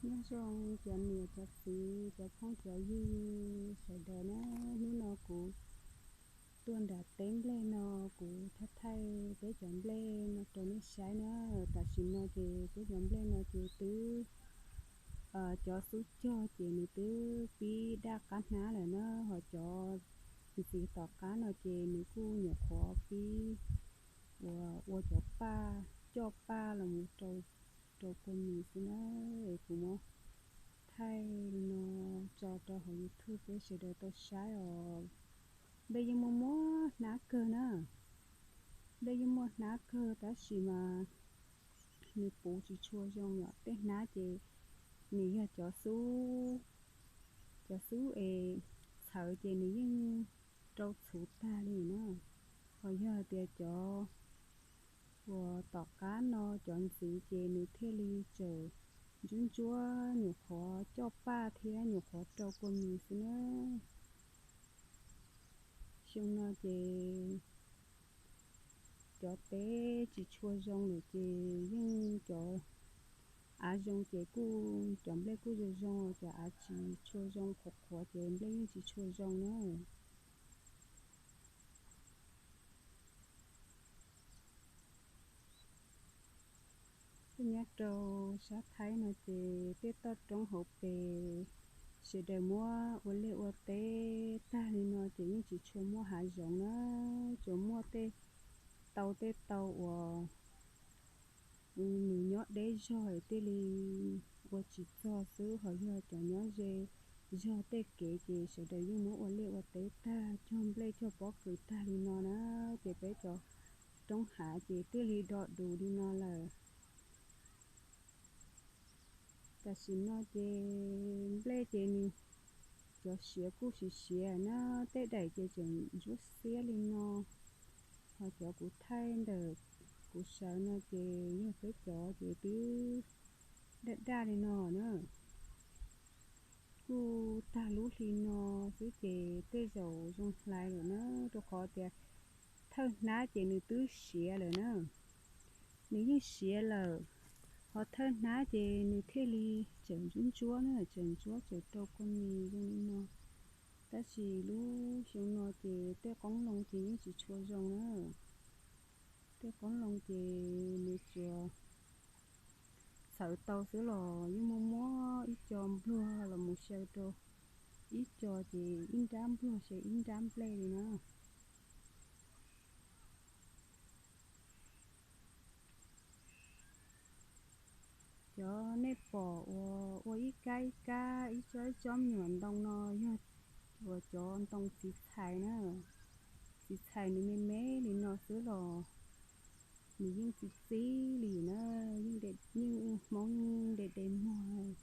Nyob zoo cov niam cov txiv cov phooj cov ywg sawv daws na, hnub no kuv tuaj nram teb nplej no, kuv thaij thaij peb cov nplej no rau nej saib na. Tam sim no ces peb cov nplej no ces twb, cov xub cog ces nws twb pib daj qab hnab lawm na, ho cov ntxiv tom qab no ces nws kuj nyuam qhuav pib ua, ua cov paj, coj paj los mus rau, rau kua mis xwb na. Es kuv muab thaij li no tso rau hauv YouTube peb sawv daws tau saib os. Nplej yeej muaj muaj hnab kawg na, nplej yeej muaj hnab kawg tab sis mas nws puv tsis tshua zoo yom. Tej hnab ces nws yog cov xub, cov xub es txhawv ces nws yeej rau txhuv tag li na. Ho yog hais tias cov uas tom qab no cov ntxiv ces nws thiaj li tseem ntsuab ntsuab nyuam qhuav coj paj thiab nyuam qhuav rau kua mis xwb na. Xyoo no ces cov teb tsis tshua zoo lawm ces yeej cov av zoo ces kuj cov nplej kuj zoo zoo, cov av tsis tshua zoo qhuav qhuav ces nplej yeej tsis tshua zoo na. Tuaj nyob rau sab Thaib no ces tej toj roob hauv pes sawv daws muab ua liaj ua teb tag li no ces yeej tsis tshua muaj hav zoov na, tsuas muaj tej tau, tej tau uas nws nyob deb zog thiaj li ua tsis txog xwb, ho yog cov nyob ze zog tej kev ces sawv daws yeej muab ua liaj ua teb tag, cog nplej cog pob kws tag li no na, ces peb cov roob hav ces thiaj li do dus li no lawm. Tam sim no ces nplej ces nws cov siav kuj siav siav na, tej daim ces tseem ntsuab xiab li no, ho cov kuv thaij ntawm kuv sawv no ces yog peb cov ces twb daj daj li no na. Kuj tag lub hli no xwb ces tej zaum zoo hlais lawm na, rau qhov tias thawj hnab ces nws twb siav lawm na. Nws yeej siav lawm, ho thawj hnab ces nws thiaj li tseem ntsuab ntsuab na, tseem ntsuab tseem rau kua mis zoo li no. Tab sis lub xyoo no ces tej qoob loo ces yeej tsis tshua zoo na. Tej qoob loo ces nws tsuas txhawv tau xwb los yeej muaj muab ib co npluag los mus xyaw rau ib co ces ib nrab npluag xyaw ib nrab nplej li na. Cov nej pom uas ua ib kab ib kab ib tsob ib tsob me nyuam ntoo no yog uas cov ntoo txiv txhais na. Txiv txhais nws me me li no xwb los nws yeej txi txib li na, yeej, yeej Hmoob yeej de de muag,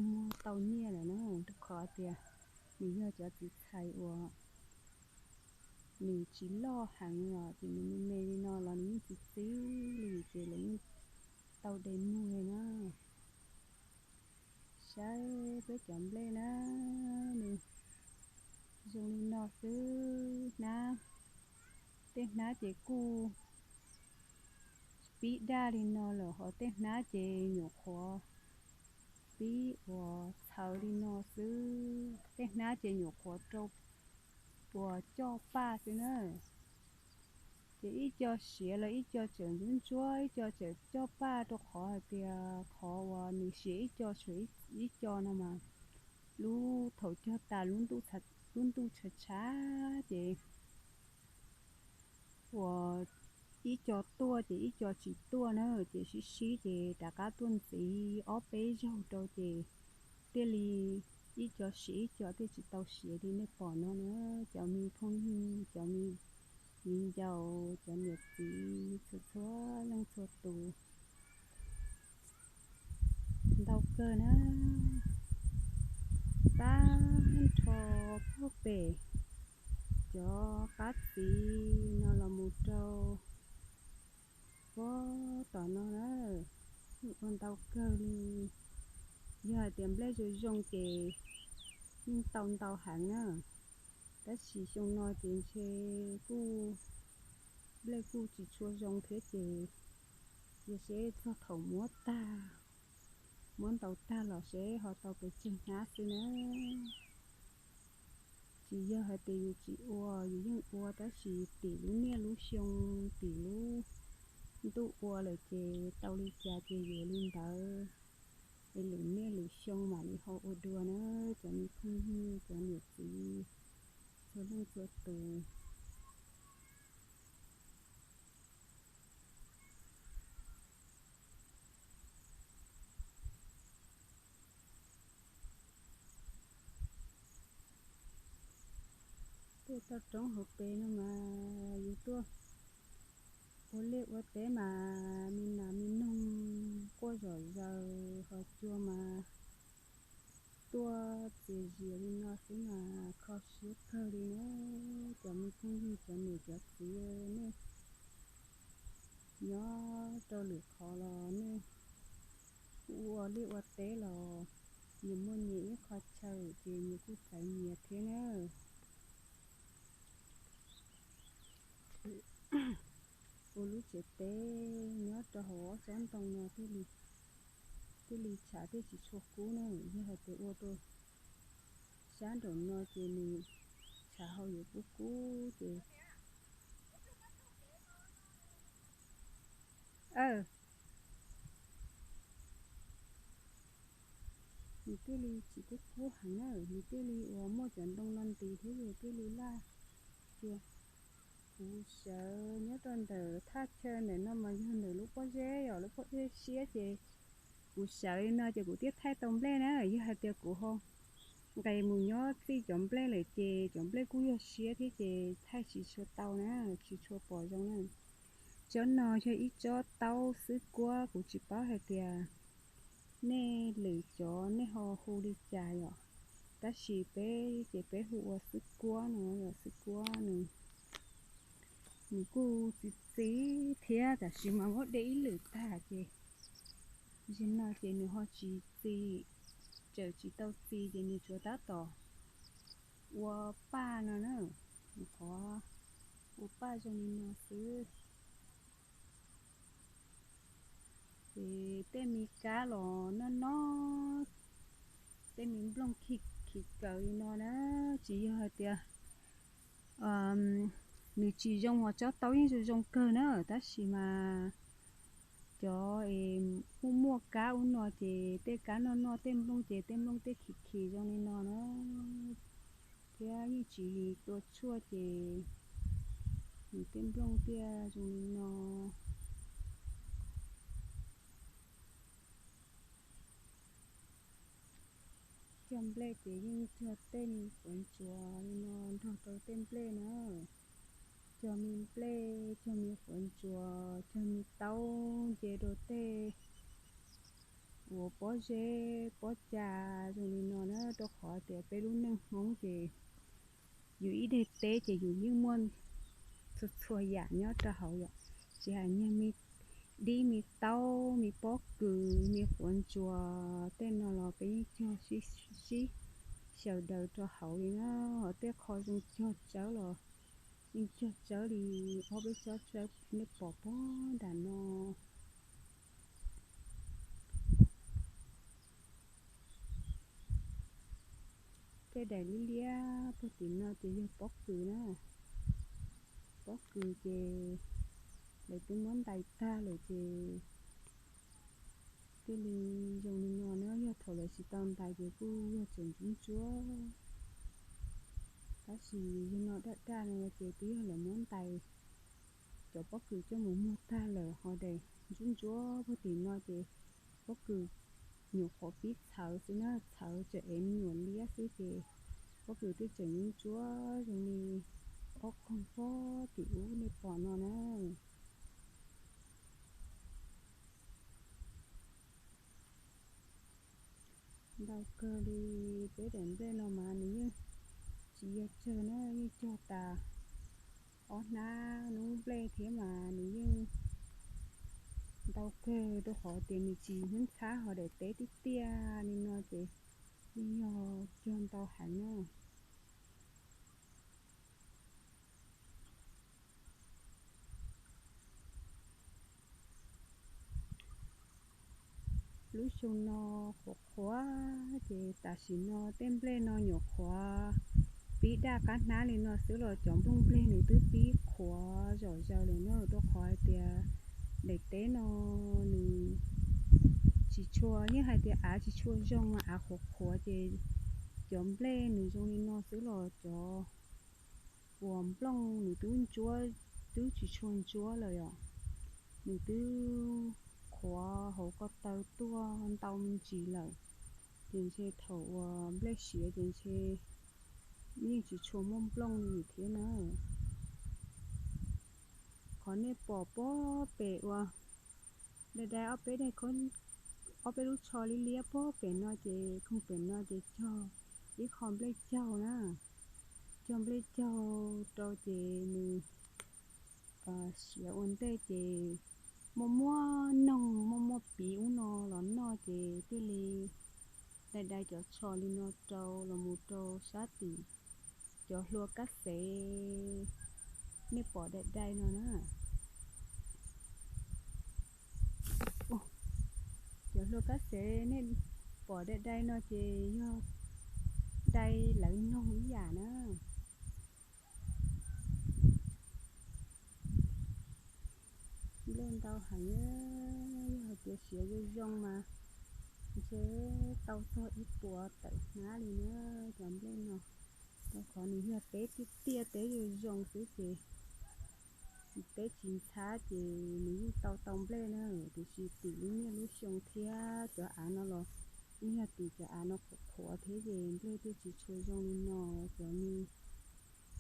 muag tau nyiaj lawm na, rau qhov tias nws yog cov txiv txhais uas nws tsis loj heev los ces nws me me li no los nws yeej txi txib li ces lawv yeej tau de muag li na. Saib peb cov nplej na, nws zoo li no xwb hnab, tej hnab ces kuj pib daj li no lawm, ho tej hnab ces nyuam qhuav pib uas txhawv li no xwb, tej hnab ces nyuam qhuav rau uas coj paj xwb na. Ces ib co siav los ib co tseem ntsuab ntsuab, ib co tseem coj paj, rau qhov hais tias qhov uas nws siav ib co tshuav ib co no mas lub thaum cog tas lub ntuj tshav tshav ces uas ib co tuaj ces ib co tsis tuaj na, ces sib sib ces rov qab tuaj ntxiv ob peb zaug rau ces thiaj li ib co siav ib co thiaj tsis tau siav li nej pom no na, cov me phooj ywg, cov me viv ncaus, cov niam txiv txhua txhua leej txhua tus. Ntau kawg na, tag nrho puag pem cov qab txiv no los mus rau puag tom no na, ua ntau kawg li. Yog hais tias nplej zoo zoo ces yeej tau ntau heev na, tab sis xyoo no ces ntshe kuj nplej kuj tsis tshua zoo thiab ces cia seb txog thaum muab tag muab ntaus tag los seb ho tau pes tsawg hnab xwb na. Tsis yog hais tias yus tsis ua, yus yeej ua, tab sis tim lub niaj lub xyoo, tim lub ntuj ua lawm ces tau li cas ces yuav li ntawd. Es lwm niaj lwm xyoo mam li ho ua dua na, cov me phooj ywg, cov niam txiv, txhua leej txhua tus. Tuaj toj roob hauv pes no mas yus tuaj ua liaj ua teb mas me nas me noog quaj zom zaws, ho cua mas tuaj txias zias li no xwb mas kho siab kawg li na. Cov me phooj ywg, cov niam cov txiv, nej nyob rau lwm qhov los nej ua liaj ua teb los nyias muaj nyias ib qho chaw ces nyias kuj txais nyias thiab na. Ua lub tsev teb nyob rau hauv ob tsob ntoo no thiaj li tshav thiaj tsis tshua kub na. Yog hais tias ua rau sab nraum no ces nws tshav hau yuav kub kub ces nws thiaj li tsis kub kub heev na, nws thiaj li uas muaj cov ntoo no ntis thiab ces thiaj li laj cia. Kuv sawv nyob rau ntawm thaj chaw ntawm no mas yog ntawm lub pob zeb, yog lub pob zeb siab ces kuv sawv li no ces kuv thiaj thaij tau nplej na. Yog hais tias kuv ho nqes mus nyob txij cov nplej lawm ces cov nplej kuj yog siab thiab ces thaij tsis tshua tau na, tsis tshua pom zoo na. Tsob no yog ib tsob taub xwb kuab, kuv tsis paub hais tias nej lwm cov nej ho hu li cas yom, tab sis peb ces peb hu ua xwb kuab no yom. Xwb kuab nws, nws kuj txi txiv thiab, tab sis mas muab de ib lwm tag ces zaum no ces nws ho tsis txi, tseem tsis tau txi ces nws tsuas tab tom ua paj no na, nws qhov ua paj zoo li no xwb. Ces tej me kab los noj noj, tej me nplooj khi khi kaws li no na, tsis yog hais tias nws tsis zoo, ho tsob taub yeej zoo zoo kawg na, tab sis mas cov es muaj muaj kab ub no ces tej kab noj noj tej nplooj ces tej nplooj tej khi khi zoo li no na, thiab yeej tsis tua tshuaj ces nws tej nplooj thiaj zoo li no. Cog nplej ces yeej cog tej me fuav ntsuas li no nrog rau tej nplej na. Cog me nplej, cog me fuav ntsuas, cog me taub nce rau tej uas pob zeb pob ca zoo li no na, rau qhov tias peb lub neej Hmoob ces yus ib daim teb ces yus yeej muaj txhua txhua yam nyob rau hauv yom, tsis hais niag me dib me taub me pob kws me fuav ntsuas tej no los peb yeej cog sib xyaw daws rau hauv li na. Ho tej qho zoo cog tsawb los yeej cog tsawb li ob peb tsob tsawb nej pom pog nram no. Tej daim liab liab puag tim no ces yog pob kws na. Pob kws ces lawv twb muab ntais tag lawm ces thiaj li zoo li no na. Yog thaum lawv tsis tau ntais ces kuj yog tseem ntsuab ntsuab, tab sis yog no daj daj no ces twb yog lawv muab ntais cov pob kws coj mus muag tag lawm ho daim ntsuab ntsuab puag tim no ces pob kws nyuam qhuav pib txhawv xwb na, txhawv tseem ev me nyuam liab xwb ces pob kws twb tseem ntsuab ntsuab zoo li ob koog pob tim ub nej pom no na. Ntau kawg li, peb daim nplej no mas nws yeej tsis yog tsawg na, yeej cog tas ob hnab lub nplej thiab mas nws yeej ntau kawg, rau qhov tias nws tsis hnub ntxhab ho daim teb tib tiaj li no ces yeej yog cog ntau heev na. Lub xyoo no qhuav qhuav ces tam sim no tej nplej no nyuam qhuav pib daj qab hnab li no xwb los cov nplooj nplej nws twb pib qhuav zom zaws lawm na, rau qhov hais tias daim teb no nws tsis tshua, yeej hais tias av tsis tshua zoo, av qhuav qhuav ces cov nplej nws zoo li no xwb los cov uas nplooj nws twb ntsuab, twb tsis tshua ntsuab lawm yom, nws twb qhuav hauv ko taw tuaj ntau me ntsis lawm, ces ntshe thaum uas nplej siav ces ntshe yeej tsis tshua muaj nplooj li thiab na. Qhov nej pom puag pem uas dai dai ob peb daim, ob peb lub tsho liab liab puag pem no ces khoom pem no ces cog ib qho nplej caug na, cog nplej caug rau ces nws siav ua ntej ces muaj muaj noog muaj muaj piv ub no los noj ces thiaj li dai dai cov tsho li no rau los mus rau sab tim cov hlua kab xev nej pom dai dai no na. Cov hlua kab xev nej pom dai dai no ces yog dai lawv noog ib yam na. Nplej ntau heev, yog hais tias siav zoo zoo mas ntshe tau txog ib puas tawm hnab li na cov nplej no, rau qhov nws yog teb tiaj tiaj teb zoo zoo xwb ces teb tsis ntxhab ces nws yeej tau tau nplej na, tiam sis tim lub niaj lub xyoo thiab cov av no los yeej yog tim cov av no qhuav qhuav thiab ces nplej thiaj tsis tshua zoo li no. Cov me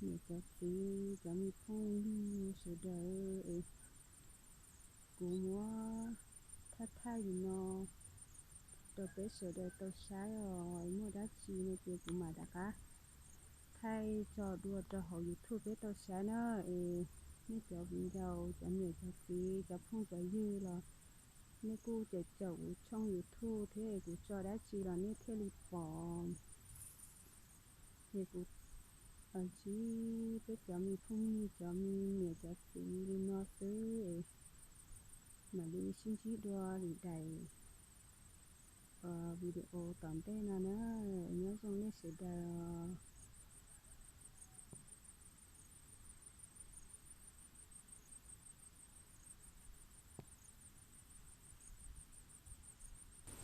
niam cov txiv cov me phooj ywg sawv daws es kuv muab thaij thaij li no rau peb sawv daws tau saib os, muaj dab tsi no ces kuv mam rov qab thaij tso dua rau hauv YouTube peb tau saib na. Es nej cov viv ncaus cov niam cov txiv cov phooj cov ywg los nej kuj caum caum kuv tshooj YouTube thiab es kuv tso dab tsi los nej thiaj li pom. Es kuv ntsib peb cov me phooj ywg cov me niam cov txiv li no xwb es mam li sib ntsib dua lwm daim video tom ntej no na. Nyob zoo nej sawv daws.